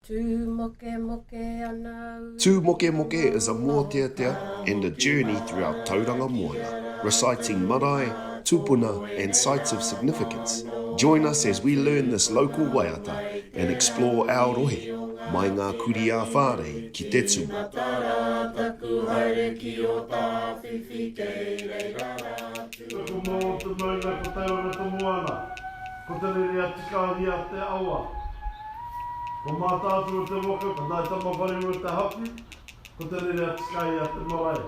Tū mokemoke ana au Tū Mokemoke is a mōteatea and a journey through our Tauranga Moana, reciting marae, tupuna and sites of significance. Join us as we learn this local waiata and explore our rohe, mai ngā kurī ā-whārei ki te tumu. Ko Mō te maunga, ko Tauranga te moana, ko Te Rere-a-Tikāhia te awa, ko Mātaatua te waka, ko Ngāi Tamawharerua te hapu, ko Te Rere-a-Tikāhia te marae.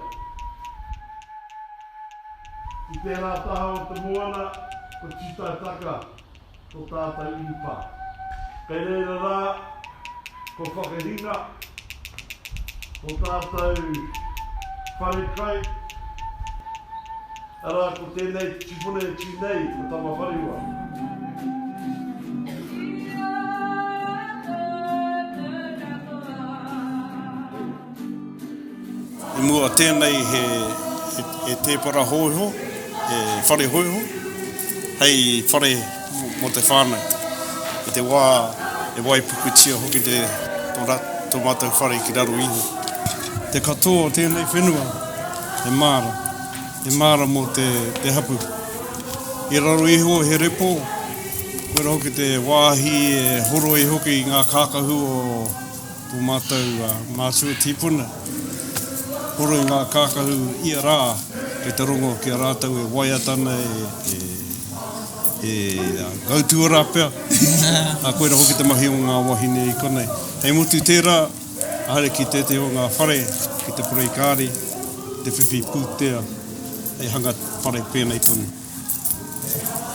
I tērā taha o te moana, ko Tūtaetaka tō tātou urupā. Kei reira rā, ko Whakahinga, tō tātou wharekai, arā, ko tēnei tupuna e tū nei, ko Tamawhariua. I mua tēnei he, he tēpara hōiho, he whare hōiho, hei whare mō te whānau. I te wā e waipukutia hoki te, tō, rā, tō mātou whare ki raro iho. Te katoa o tēnei whenua, he māra, he māra mō te, te hapu. I raro iho he repo, koira hoki te wāhi e horoi hoki i ngā kākahu o Tō mātou mātua tīpuna, horo i ngā kākahu ia rā kei te rongo ki a rātou e waiata ana e, e, e gautuarā pea. Ā, koira hoki te mahi o ngā wahine i konei. Hei mutu tērā, haere ki tētehi o ngā whare, ki te purei kāri, te whiwhi pūtea hei hanga whare pēnei tonu.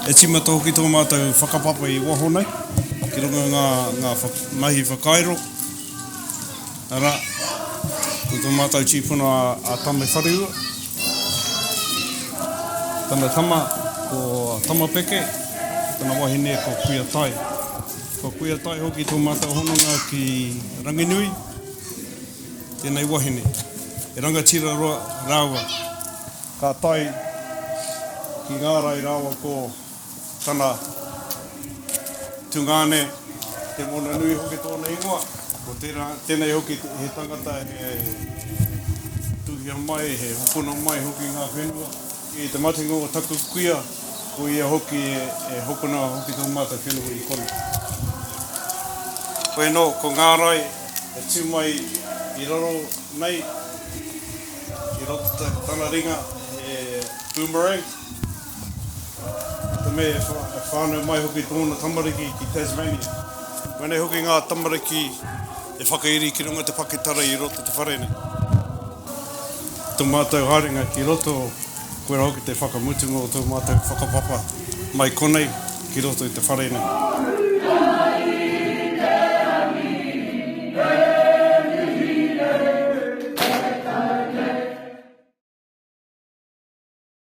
E tīmata hoki tō mātou whakapapa i waho nei, ki runga i ngā, ngā mahi whakairo, arā, ko tō mātou tīpuna a Tame Whareua, tana tama ko Tamapeke, tana wahine ko Kuia Tai. Ko Kuia Tai hoki tō mātou hononga ki Ranginui, tēnei wahine, he rangatira roa rāua. Ka tae ki Ngārai rāua ko tana tungāne, Te Moananui hoki tōna ingoa. Ko tērā, tēnei hoki he tangata he tuhia mai, he hokona mai hoki ngā whenua. I te matenga o taku kuia, ko ia hoki e hokona hoki tō mātou whenua i konei. Koe anō, ko Ngārai e tū mai i raro nei. I roto tana ringa he boomerang. Te mea e whānau mai hoki tōna tamariki ki Tasmania. Koinei hoki ngā tamariki e whakairi ki runga te pakitara i roto te whare nei. Tō mātou haerenga ki roto, koira hoki te whakamutunga o tō mātou whakapapa mai konei ki roto i te whare nei.